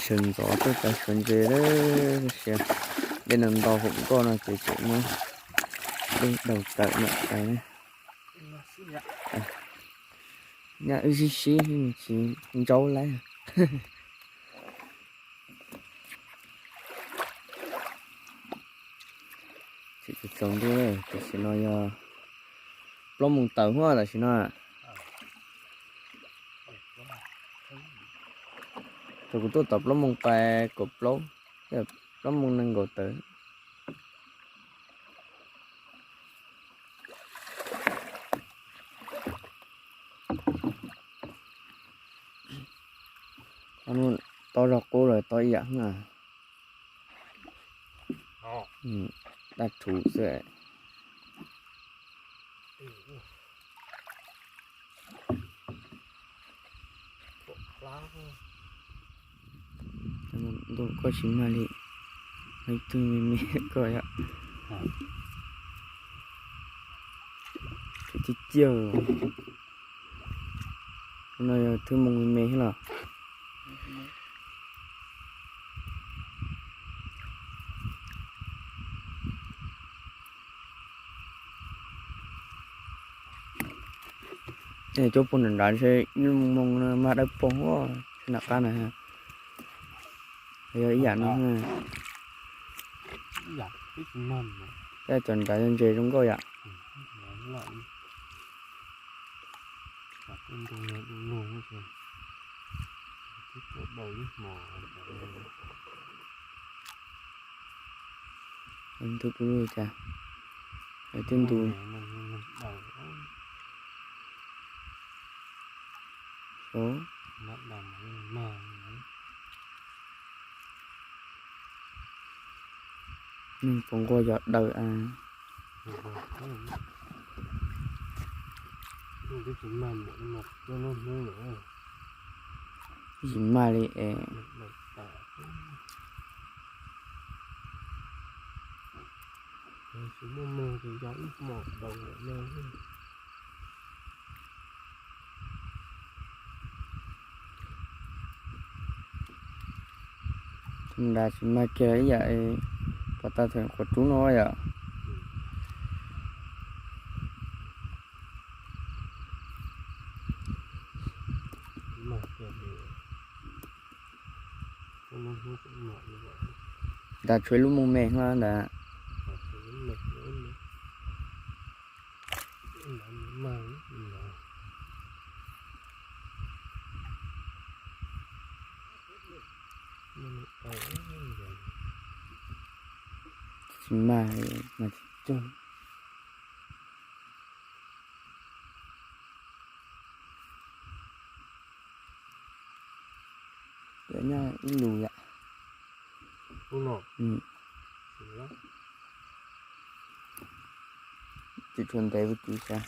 Sawv ntxov tuaj cov suav ntses lawm, tab sis dej no nto hauv nkoj no ces tseem muab dej daus tawm mam tais. Nyaj wb sib sib tsis ntsaub lawm. Tsis txaus ntuj, tam sim no yog plaub moos tawm huaj tam sim no. Thaum kuv tuaj tom plaub moos pais kaum plaub, plaub moos nees nkaum tawm. Tau zog qub lawm, tau ib yam na. Daj rhuv xwb. Ntuj, koj tsis mag li, leej twg me me koj yom. Tib ciaj, no yog thwb moo me me thiab los? Cuab puag nram nrad ntshe ib lub moo moo no mas dawb paug, nram qab na. Yog ib yam no. Cov nrad yog ntses zoo nkauj yom. Ntuj du lug cas, twb ntu. Neeg puas nquag yog daws a. Tsis mag li es. Nrad tsis mag kiag ib yam pom tau thaum qhuav rub no yom. Nrad tshuav ib lub moo me no ntag. Tsis mag, mag tsis cuag. Nyob ib lus yom. Tsis tshua ntev ua tsis sav.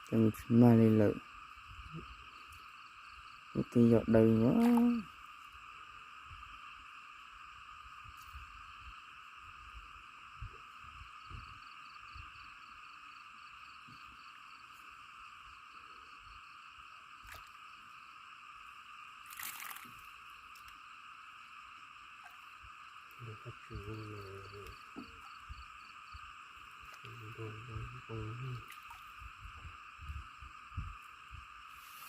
Ces tsis mag li lawm. Ub, twb yog daws os.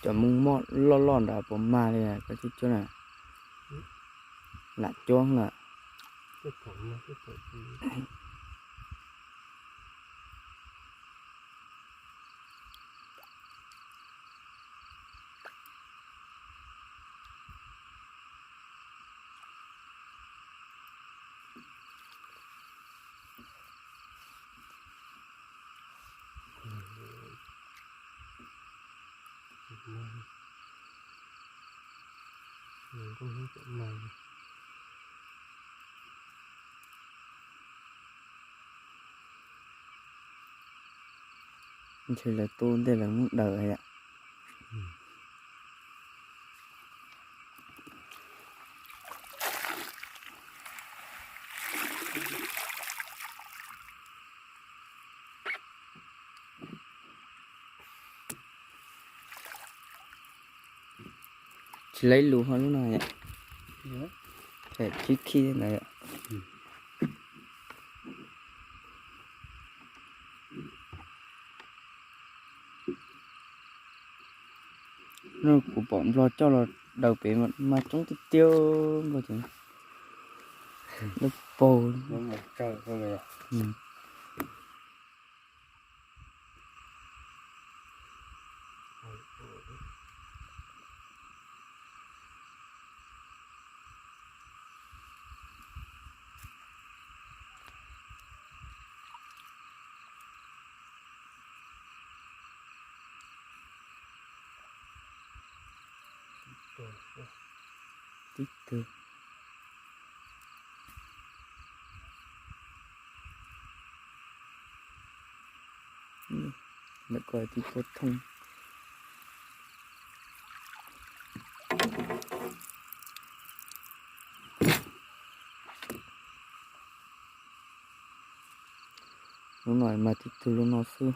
Cov moo moj loj loj nrad puas mag li koj cib cuab na? Lam cuab lawm. Ntshe lawv tu ntej lawv muab daws yom. Tsis laib lus ho lub no yom. Tib khib ntawd yom. No kuv pom nplog coj los daws pem mas coob tiag tiag, nplog ces lub paug. Tib tug. Ntawm ko tib pob thooj. Lub no mas tib tug lub no xwb.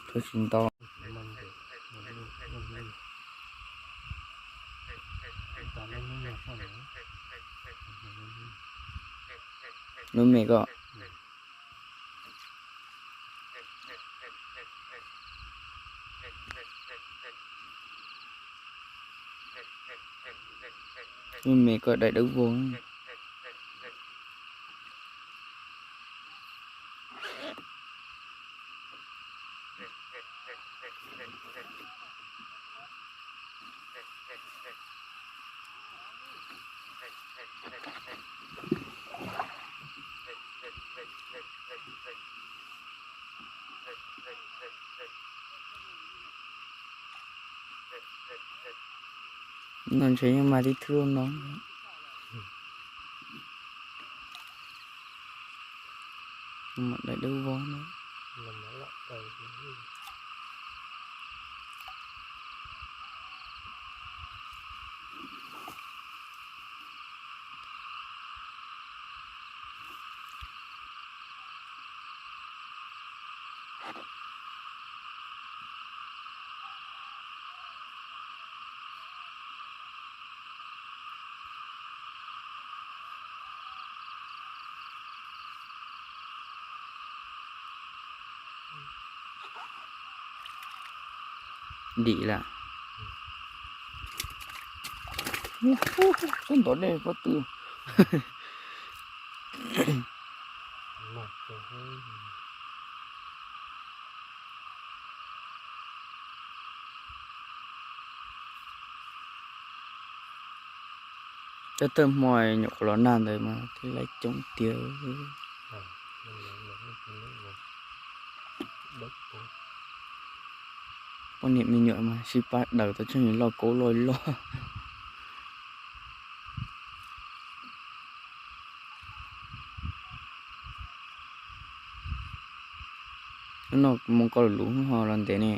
Tsis ntau. Lub me ko. Lub me ko daim dawb vog. No ntshe yeej mas tib thwb no. Mam daim dawb vog no. Dim lawm. Tub ntov dej pob tw. Cov tawg hmo nyuam qhuav los nag ntawd mas thiaj li coob tiag. Poj niam me nyuam mas sib pab daws tau tseem loj kaub loj loj. Hnub no mus koj lus lus ho los ntev ne.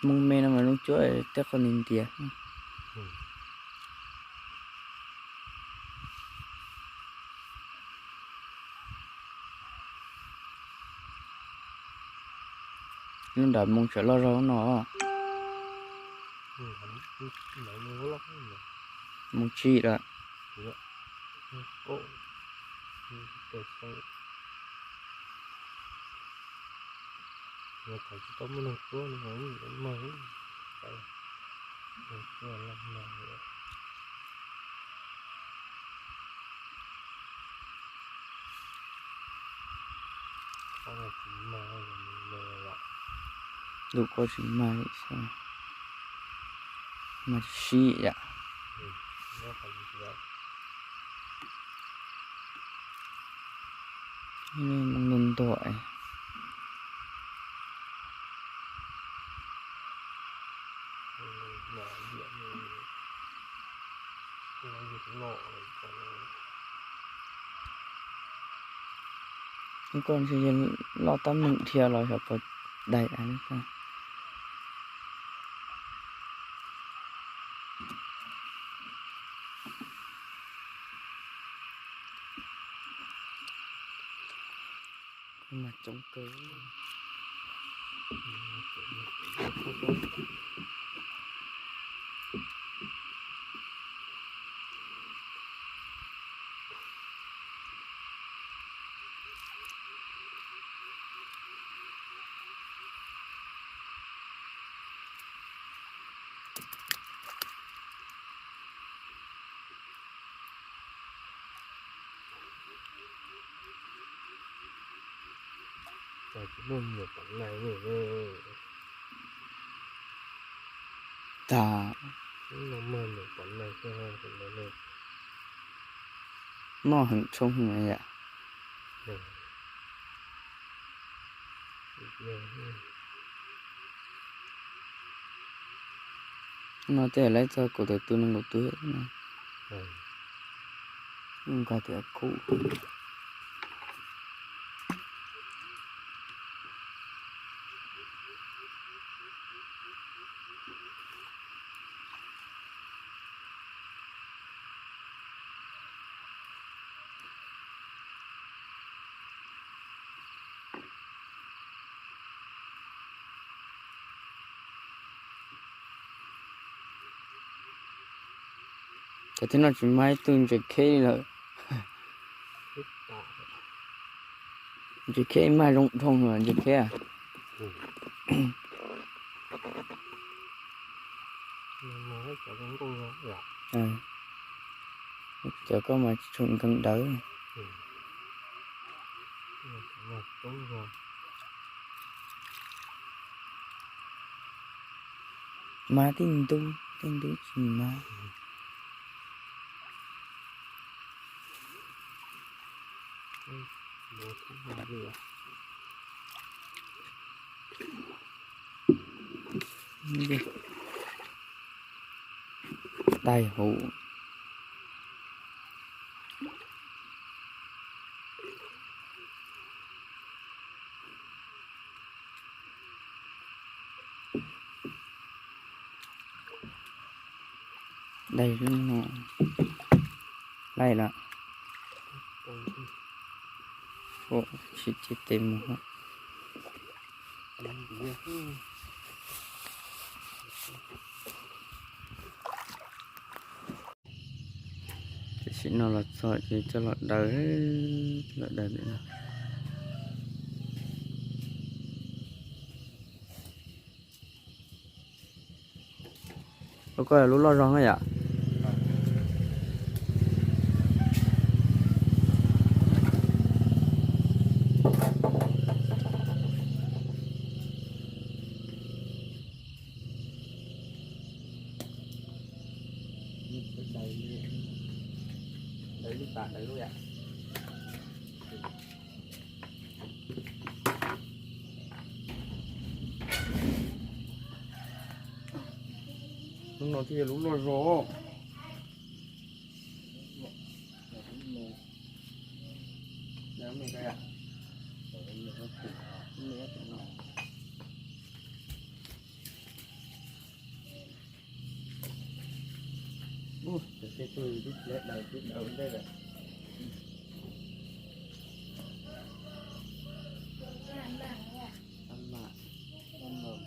Moo me no mas zoo cuab tej qho ntiav ntiav. Lub nram moo tseem loj zog no. Moo tsis lawm. Lub ko tsis mag li, mag sib yam. Moo ntuag ntuag. Koj ntshe yog loj tab meeg dhia los xyov puas dai. Mas coob kawg. Tag. Noj heev tshoob heev yam. No tej lawv txog kaum tawm tus nees nkaum tus no. Nkaus tias kub. Cov thib no tsis mag ib tug ntses kheb li lawm. Ntses kheb mag zoo dhau lawm ntses kheb. Cov koj mas tsis tshua nkees dawv. Mag tej ntub, tej ntub tsis mag. Daig hauv. Daig lub no, laij lawm. Tsis tes mus. Tam sim no los txog ces coj los daws, coj los daws pem no. Ua koj lub loj zog na yom. Lub no thiaj lub loj zog. Ub, cov tej tug twb lawv daws twb daws ntej lawm. Ab mam, ab mam.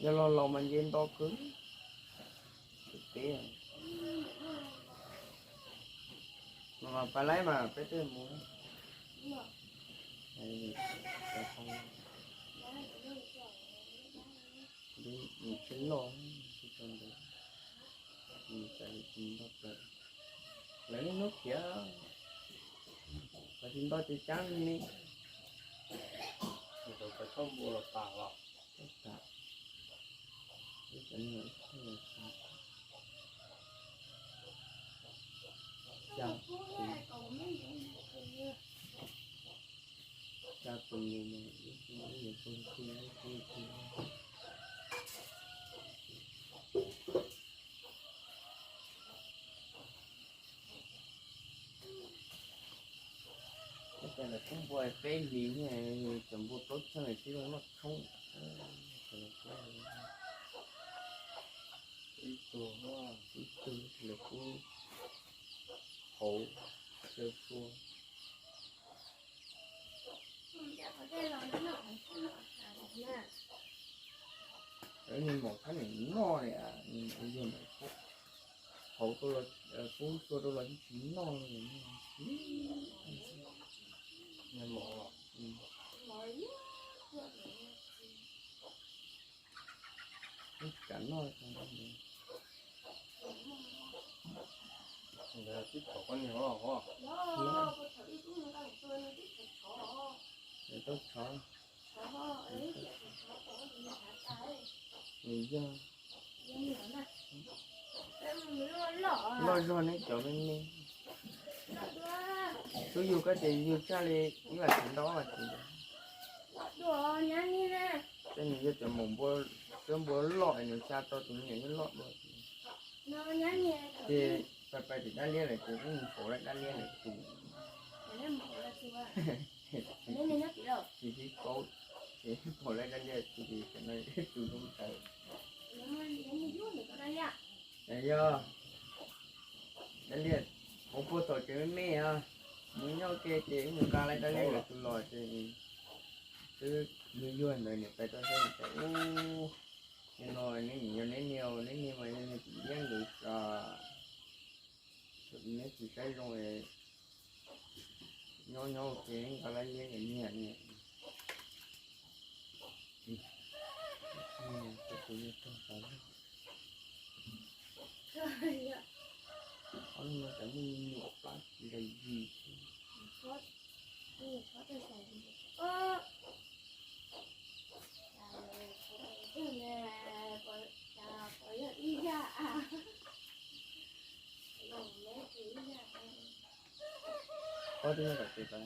Yog los laus mas nce nto kawg. Peb mas pas laib mas peb twb mus. Nws tsis loj, tsis tau ntawd, nws txawm li tsis nto plaws. Lawv niaj hnub khiav, qhov tsis nto ces cab li ne. Tau tas, ib cov niag los tas, cab tus, cab tus nws, ib niam pog tus tus. Ua cas lawv pub npua peb hlis, cov npua plaub tsheej tib zoo noj tshoob. Ib tug, ib tug lawv pub hauv xyaw tsua. Niag maum thab niam noj li, yog ntawd hauv rau los, pub tsua rau los yeej tsis noj li. Niag maum, tsis kam noj. Ntawd tib thaum koj niag os. Tau tshov. Nws yog loj zog neb cov me me. Twb yug koj ces yug tshaj li ib vas thiv ntau vas thiv ntawd. Tej nws yog cov maum npua, cov npua loj es nws xa tau tus me nyuam yeej loj dua. Ces pais pais tim dab liab lawm ces peb mus faus laij dab liab lawm tus. Tsis sib paub, ces faus laij dab liab tus ces tam no tus zoo tawv. Yog dab liab, kuv puag thaum tseem me me os, mus nyob ke ces wb mus nqa laij dab liab lawm tus los ces twb yug yug ntawd niam pais tau saib niam pais ub. Nim no neb nim yog neb niag, neb niag mas yog niag tim liab ntawd, neb tsis saib zoo, nyob nyob ua ke nqa laij liab niam niag. Ob no cov muaj niam plab tsis zais zis. Ob tug nyob tom tsev tod.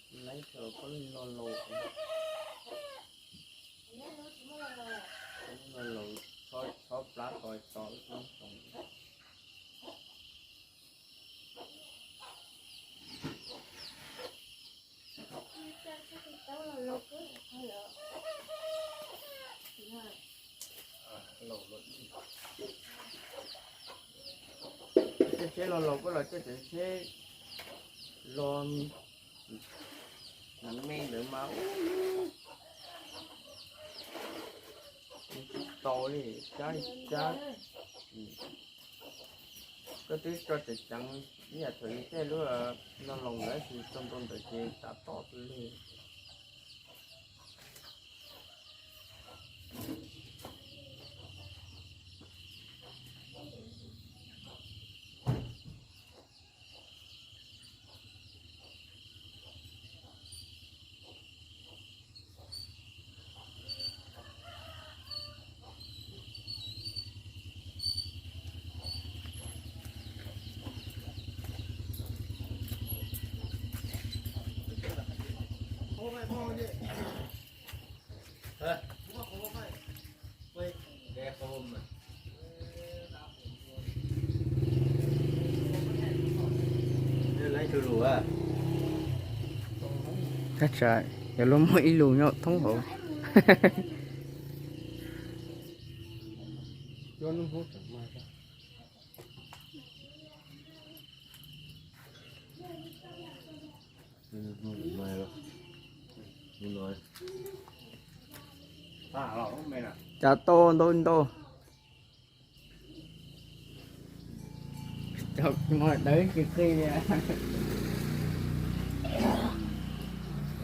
Laib tau peb lo laus, lo laus, txhob plab ko tso wb tub too. Tej tsheb lo laus koj los coj cov tsheb lo me ntawd mas ub, tsis tau li, cab cab. Koj twb tso tseem ceev ib yam thaum yus tej lub lo laus ntawd tab sis tso nrau ntawd ces tav tom xwb li. Thaj tsam yog luag muaj ib lus nyob thoob hauv. Cas tau ntau ntau. Cov mos dawb tsis qi li.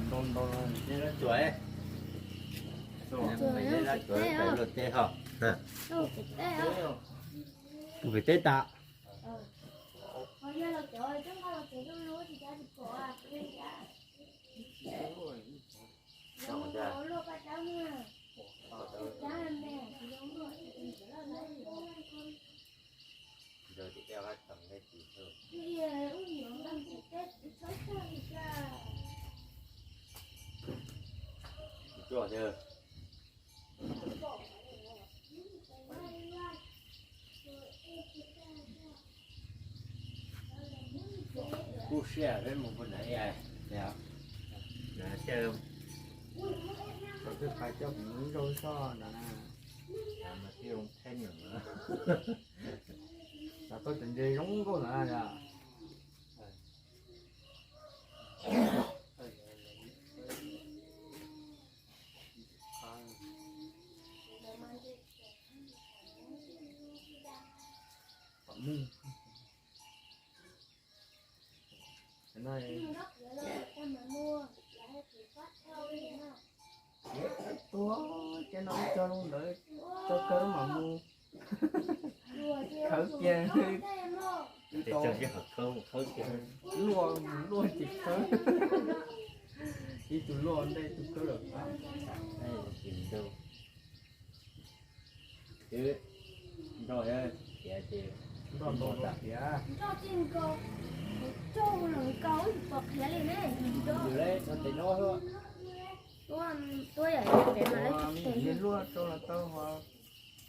Ntau ntau, dab tsuas, dab tsuas pem luag teb ho. Pem teb tas. Kuj siab peb mus puag nram ib, na, siab. Thaum twg pais coj kuv mus ib zaug soj ntawd na, mas tij zoo theb nws na. Xav tau cov ntses zoo nkauj ntawd na yom. Tom mus. Cov no tuag, cov no ib co zoo ntawd, tso kawg mam mus. Khawb kiag, luaj mus luaj ces khawb. Ib tug luaj ntej ib tug khawb lawm. Nroj tiav ces nroj ntau tiav. Yus le no tes no xwb. Luaj rau los tau ho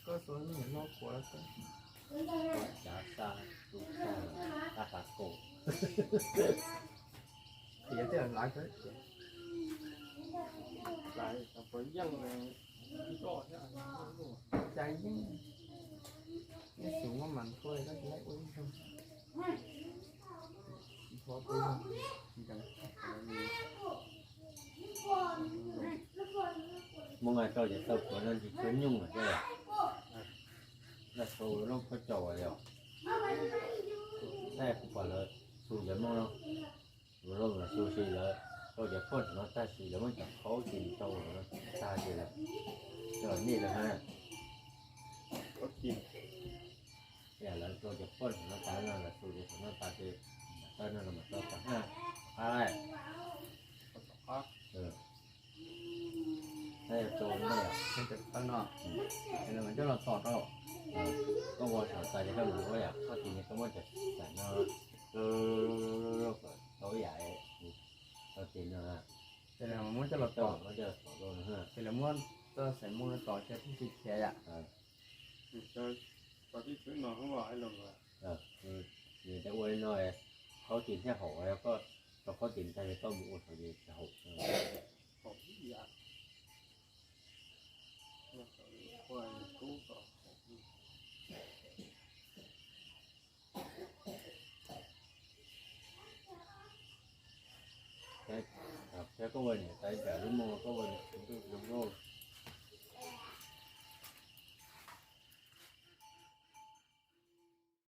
koj xuas me nyuam no kuav tau. Cav xa tus tag, a, qhov kaum. Tiav tej lav kawg tiav. Lav puas yeej nroj thiab. Cas yeej, yeej xus muaj mas nthua koj tsis laib ua ib zaug. Nthua peb zaug, tsis ntees. Hmoob rau cov tau kuav no ntsis tshuav nyuj lawm thiab. Laj sau lub khaub caum li os. Tej kuv pom lawv xu cov Hmoob no, lawv los xu si lawv rau cov phoj no tag sis lawv muab cov khaub ci rau tag ces lawv coj nej lawv na. Lawv rau cov phoj no tas no lawv xu cov no tas ces tawb no los mas tau tas na. Qab lawm. Tawb no, coj los tom rau. Koj ua saum tas ces koj mus ua yam koj tis, koj muab cov xaim no tau ib yam, tau tis Ces lawv muab coj los tom, ces lawv muab txoj xaiv moo no tom ces thiaj li khiav yom. Nws ua li no, khaub ces thiaj haum, yog koj tso khaub ces tag li koj mus ua saud ces tsis haum. Thiab koj ua niam tais tsam lub moo koj ua niam tais ntuj zoo nkauj.